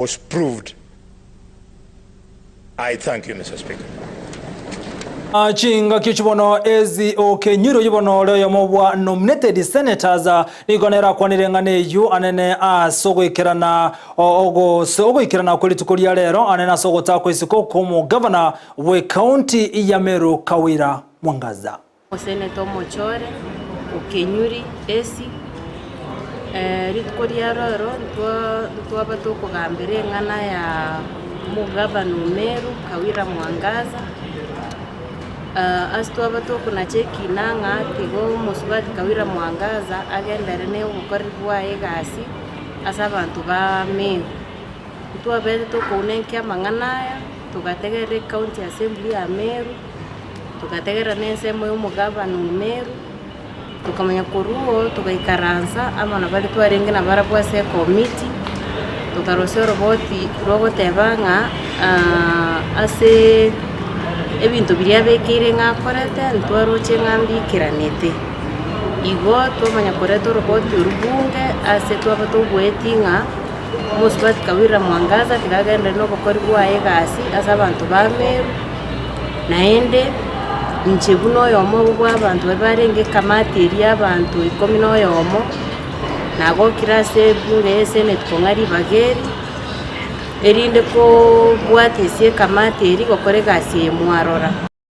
Was proved. I thank you, Mister Speaker. Chingaki echi bono Ezi Okenyuri oyio bono ore oyomo bwa nominated senators nigo nere akwanire eng'ana eyio anene ase ogoikerana ogose ogoikerana kwe rituko ria rero anene ase ogotakwa isiko kw'omogavana bwe county ya Meru Kawira Mwangaza. Omoseneta omochore, Okenyuri, Esi, rituko ria rero ntwaba tokogambera eng'ana ya omogavana o Meru, Kawira Mwangaza, ase twaba tokonacha ekina ng'a tiga omosubati Kawira Mwangaza agenderere na obokoreri bwaye egasi ase abanto ba Meru. Ntwabete tokounenkia amang'ana aya, togategerera ecounty assembly ya Meru. Togategerera nensemo y'omogabana o Meru, tokamanya korwa oo togaikaransa amo na baria twarenge nabarabwo ase ekomiti, tokarosia oroboti rogoteba ng'a ase ebinto biria abekeire ng'a akorete ntwaroche ng'a mbikeranete. Igo twamanya koreta oroboti orwo bunge ase twaba togoeti ng'a omosubati Kawira Mwangaza tiga agenderere na obokori bwaye egasi ase abanto ba Meru. Naende inche buna oyomo bw'abanto baria barenge ekamati eria y'abanto ikomi na oyomo, nagokire ase ebunge ya eseneti kong'a ribaga eri, erinde kobwatia ase ekamati eria gokora egasi eye mwarora.